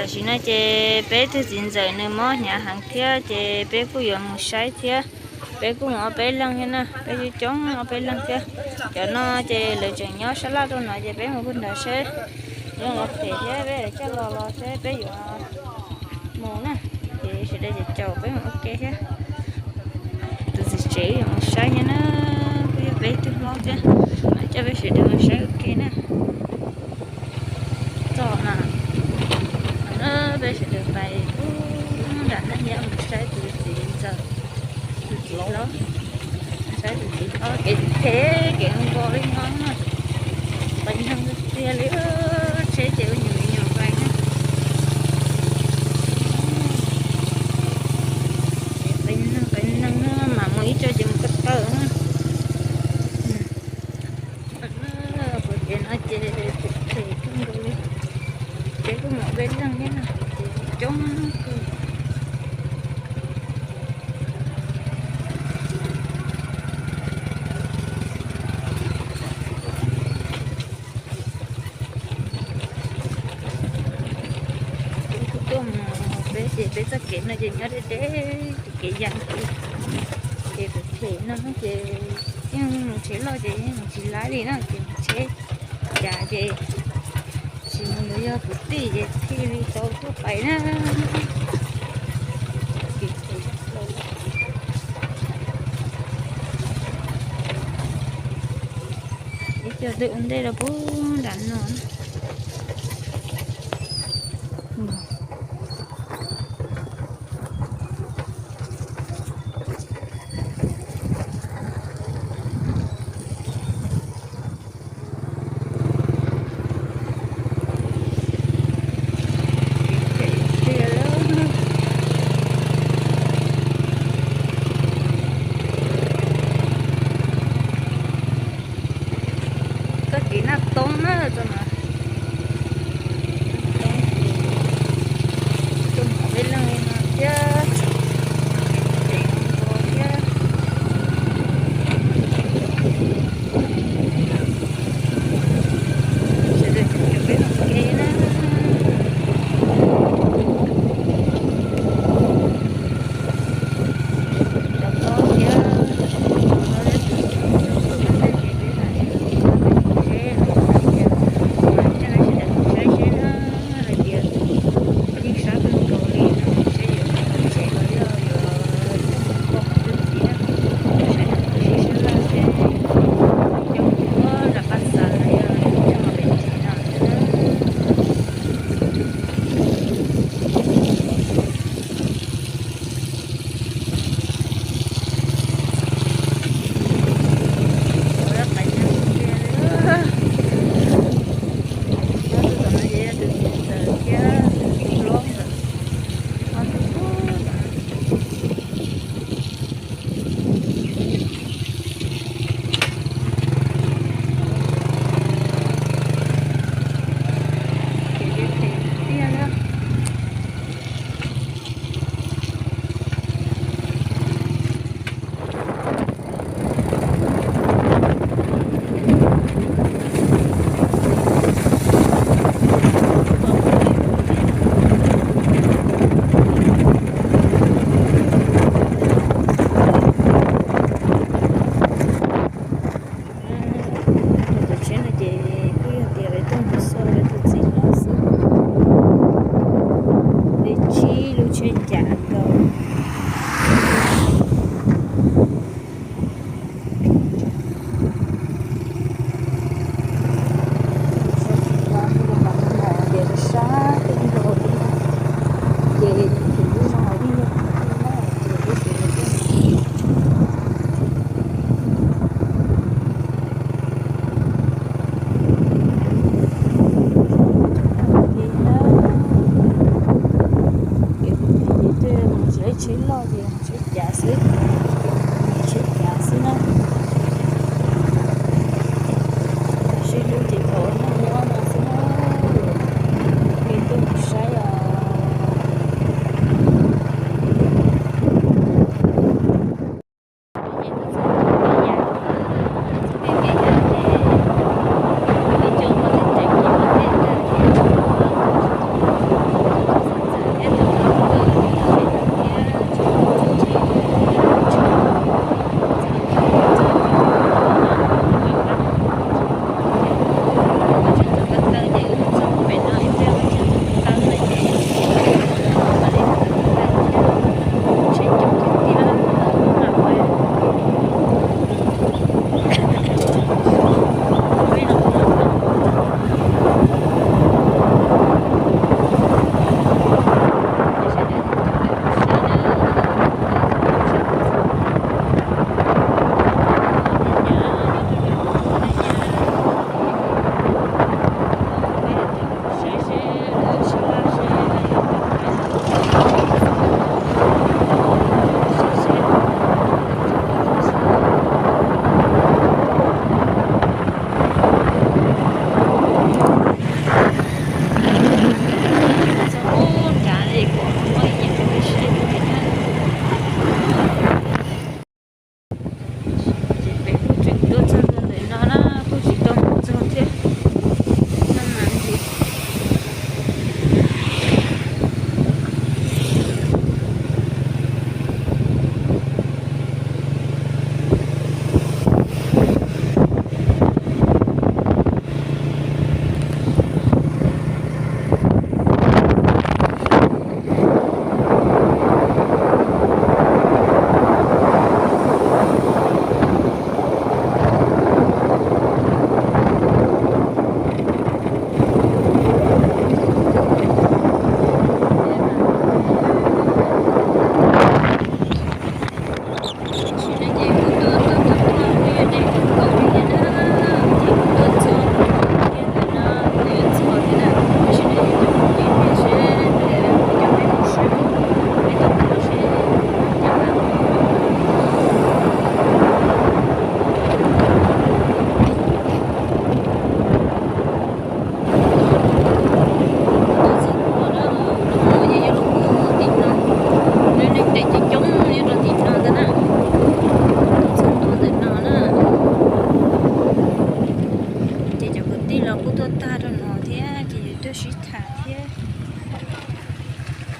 Tam sim no ces peb tug txiv ntxawm nws mob hnyav heev thiab ces peb kuj yuav mus saib thiab. Peb kuj mus ob peb leeg thiab na, peb coob coob ob peb leeg thiab. Cov no ces lawv tseem nyob sab laj rau no ces peb mus puag nrad seb zoo los phem thiab peb coj los los seb peb yuav mus na. Ces sawv daws caum caum peb mus ua ke thiab. Tus txiv tsev yuav mus saib thiab na, kuj yog peb tug hlob thiab, coj peb sawv daws mus saib ua ke na. Txog na, peb sawv daws pais nram Thaj Nyab mus saib tus txiv ntxawm, tus txiv hlob, saib tus txiv hlob kev phem kev nkaus li no na. Pais neeg tiag li, tsheb ces ua nyuam nyuam pais na. Pais neeg pais neeg na, mam mus ib co ces mus ko taw na. Qhov kev no ces phem kawg nkaus li. Peb kuj mus peb leeg thiab na, ces coob kawg. Peb kuj tuaj mus, peb ces peb txoj kev no ces nyob deb deb, ces kev yam ces phem phem no ces yeej mus tsheb loj ces yeej mus tsis laib li na, ces mus tsheb cas ces tsis mus yuav yog kwv tij ces thiaj li tau tuaj pais na. Ib co twb ua ntej rau puag nram no. Txoj kev Naj Toob na, txoj no. Tuaj mus peb leeg li no thiab, ces nkaus thiab. Sawv daws caum caum peb mus ua ke na. Cov hlob thiab, cov hlob thiab tus txiv ntxawm, seb lawv hais tias, mas coj nej sawv daws mus saib seb na, hais tias yeej sab kawg nkaus li no, seb yuav tau tsev los yog yuav koj tus txiv na, sawv daws mus sib sab laj seb coj mus puag nram Paj Xav los yog coj mus pem tsev no thiab na. Tus tsheb no ces kuj yog tias lawv tuaj mus xauj lawv tus txiv hlob xwb, peb tsib lub tsheb cas nkaus. Ces sab sab tej nkaus li, ces tseem lub zog ib yam li na, ces lub tsev no ces tsheb loj ces tsheb cav xwb, tsheb cav xwb na. Sib hlub ces thaum ua neej nyob no xwb na, peb tuaj mus saib os.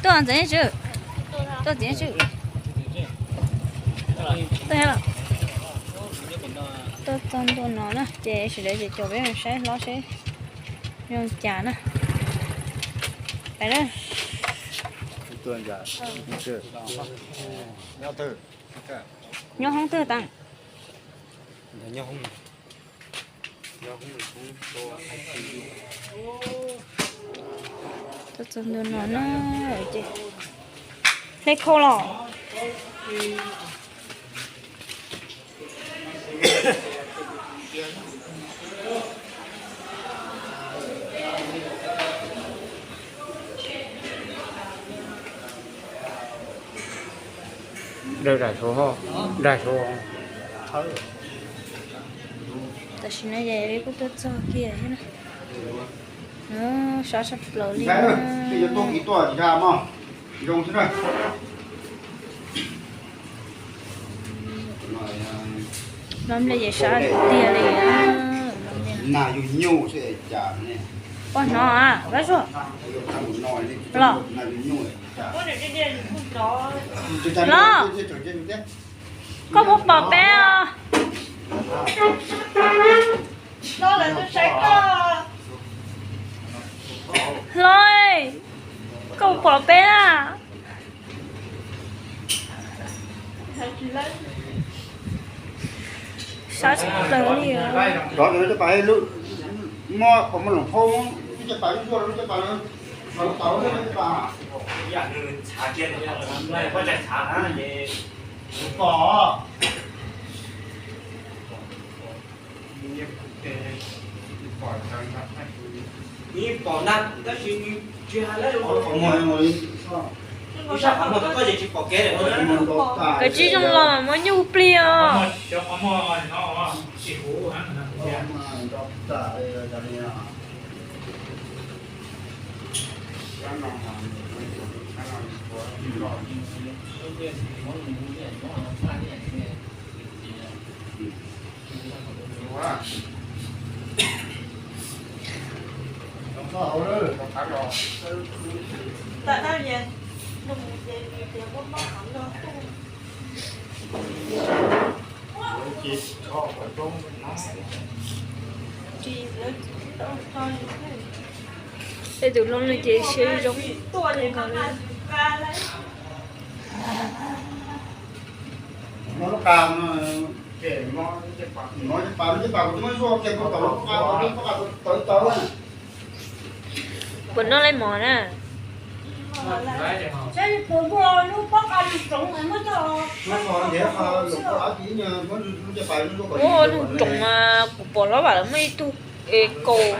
Tuaj ntxiv, tuaj ntxiv, tuaj txog ntua no na ces sawv daws ces caum peb mus saib hlob seb zoo cas na. Pais lawm. Nyob hoob twg tas? Tuaj txog ntua no na ces hle khau los. Tam sim no ces peb kuj tuaj txog kiag thiab na. Sab sab plaws li. Los nplej ces sab tiag li. Poj hnov a, Vab Suag. Los, los, koj puas pom peb os? Hlob, koj puas pom peb na? Sab plaws li. Nws pom na, tab sis nws tsis hais li. Ib sab qhov muag koj ces tsis pom kev lawm. Kav tsij zoo los mas muab nyuj plig os. Tej tus hlob no ces siab zoo kawg nkaus li. Puas noj li mov na? Muab ua nug roos mas kuv pom hlob vam lawv muaj ib tug kaus.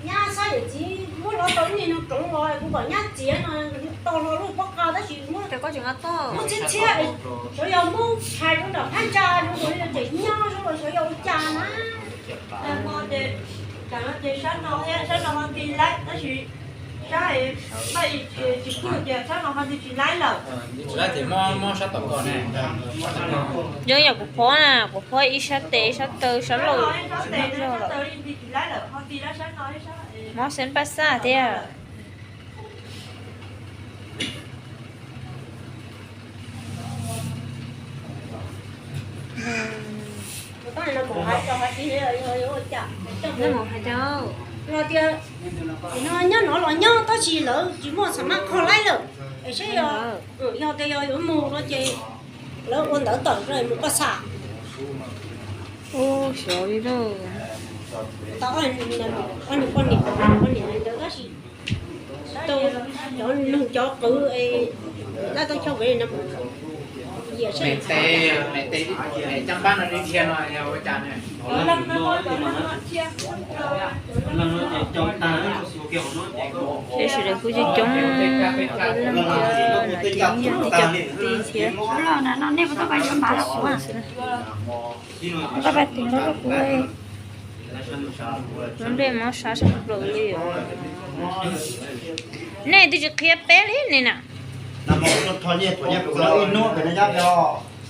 Nyab xab yawm txiv muab hlo tau lub niag no roov los kuv kom nyab txiav no tau hlo lub pob qa tab sis muab txhiab txhiab, xyov yog muab hais rau nram phab ntsa rau kom li tseem nyob zoo los xyov yog ua cas na. Ces sab no thiab sab no ho ti laib tab sis sab Paj Ib tsis pub tias sab no ho ti tsis laib lawm. Zoo yam kuv phob na, kuv phob ib sab tes ib sab taw sab laug zog lawm. Mob xeeb paj xaj thiab. Nyob no nyob los nyob tab sis lawv tsis muaj xam maj kho laib lawm. Es saib yog, yog tias yog yuav mus no ces lawv ua ntawv tawm mus paj xaj. Ub, xyov li lauj. Tau ob niag poj niam, poj niam ntawd tab sis cov nug cov qwv es lab tau chaw pem no yiam seb. Sawv daws kuj coob coob, leej twg los coob yog tib co ti thiab. Tau pais tus no rau kuv, lub nplej mob sab sab plaws li. Nej twb tsis qhia peb li ne na.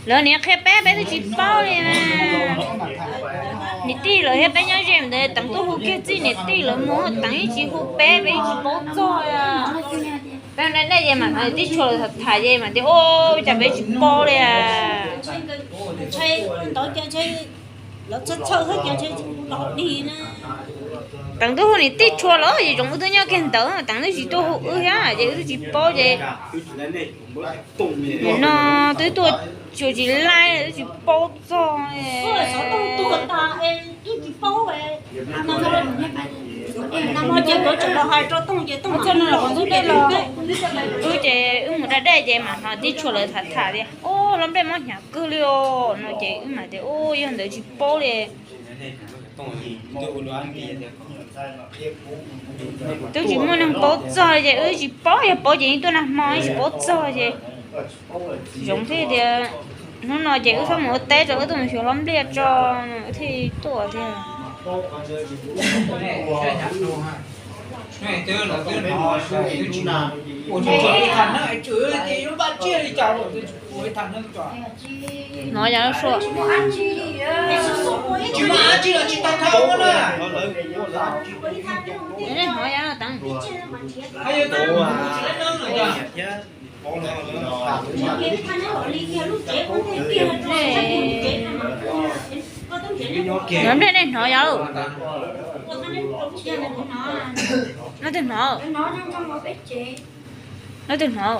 Lawv niam qhia peb, peb twb tsis paub li na. Niam tij lawv thiab peb nyob ze ntawd, Teev tuaj hu kiag txij niam tij lawv mus, Teev yeej tsis hu peb, peb yeej tsis paub txog. Peb ua dab dej ces mam li tib tshua lawv tham tham ces mam tias, ua cas peb tsis paub li. Teev tuaj hu niam tij tshua lawm ces zoo wb twb nyob kiag ntawd, Teev twb tsis tuaj hu wb thiab ces wb twb tsis paub ces nim no twb tuaj tsuas tsis laij twb tsis paub txog. Wb ces wb mus da dej ces mam hnov tib tshua lawv tham tham tias, ua lub nplej mob hnyav kawg li os no ces wb mam tias, ua yog ntawd tsis paub li. Twb tsis muaj neeg paub txog ces wb tsis paub, yog paub ces yeej tuaj nag hmo, tsis paub txog ces zoo thiaj tias hnub no ces wb txhob mus ua teb tso, wb tuaj mus xyuas hlob Npliaj tso, wb thiaj tuaj thiab. Hnov yam loj suav. Hnov yam loj Teev. Hnov nplej nej hnov yam loj. Leej twg hnov? Leej twg hnov?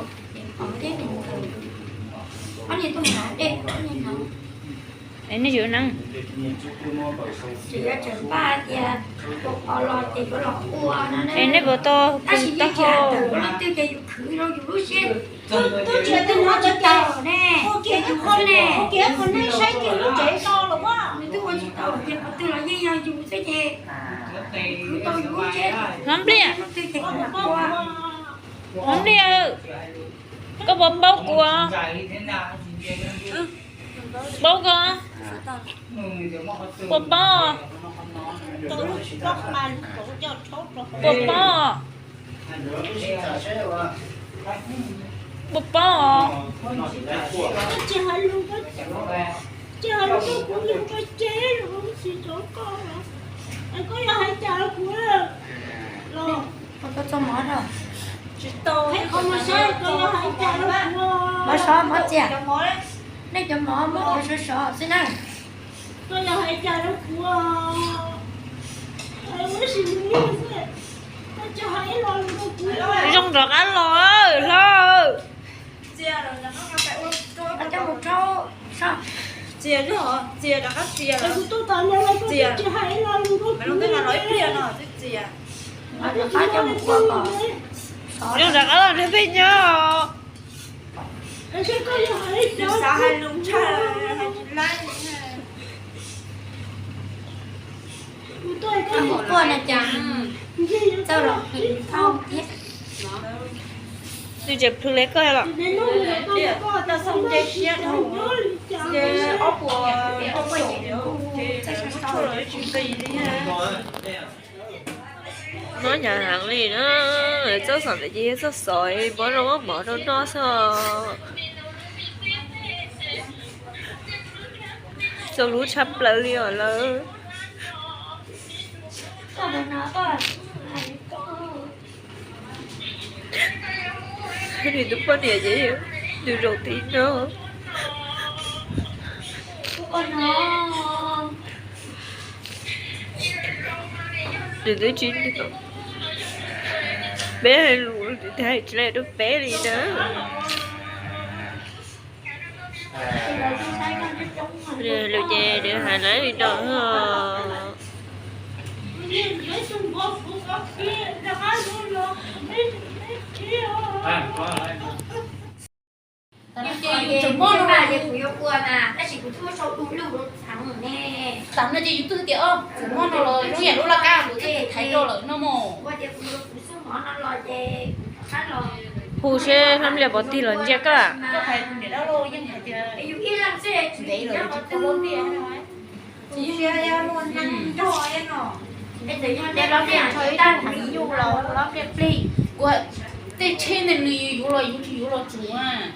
Es nej yuav neeb. Es nej puas tau taub hau? Hlob Npliaj, Hlob Npliaj, koj puas paub kuv? Paub koj? Puas paub? Puas paub? Puas paub? Mov sov, mov txias, nej cov mov muab cov sov sov xwb na. Zoo rov qab los hlob. Coj mus rau, txias, txias, txias, txias, txias. Zoo rov qab los nrog peb nyob. Koj mus quaj na cas, txawj los qhia thauj thiab. Twb tseem plhws li koj los. Mob hnyav heev li na, txoj xom ntawd ces yog txoj xov pov rau muab mov rau noj xwb. Txaus hlub tshaj plaws li os lawv. Nws tus poj niam ces nws zaum tid no. Nws twb tsis, peb hais lus nws hais tsis lawv rau peb li na. Lus ces nws hais lawv li no. Kuv yuav ua mas tab sis kuv twb sau du lug rau Xeev ne. Xeev no ces yus twb tias, o, kuv mob no los zoo yam lub laj kab kuv twb thaiv rau lawm no mog. Hu seb Hlob Npliaj puas tig los ntsia koj. Hlob Npliaj tso ib tug heev nyuj los Hlob Npliaj plig. Kuv tej tsheb ntawd nws yuav los yuav tsis yuav los tsuav.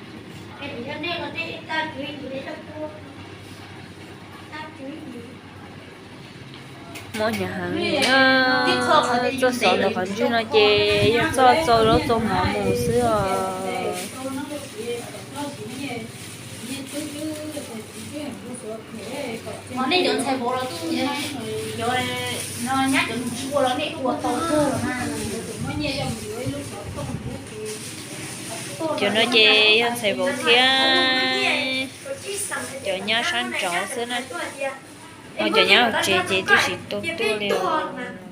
Mob hnyav heev li na. Txoj xov ntawm qhov ntswg no ces yog txoj txaus zaub txaus mov mus xwb os. Cov no ces yog ntxhais vauv thiab cov nyab sab nraud xwb na. Ho cov nyab hauv tsev ces twb tsis tau tuaj li os.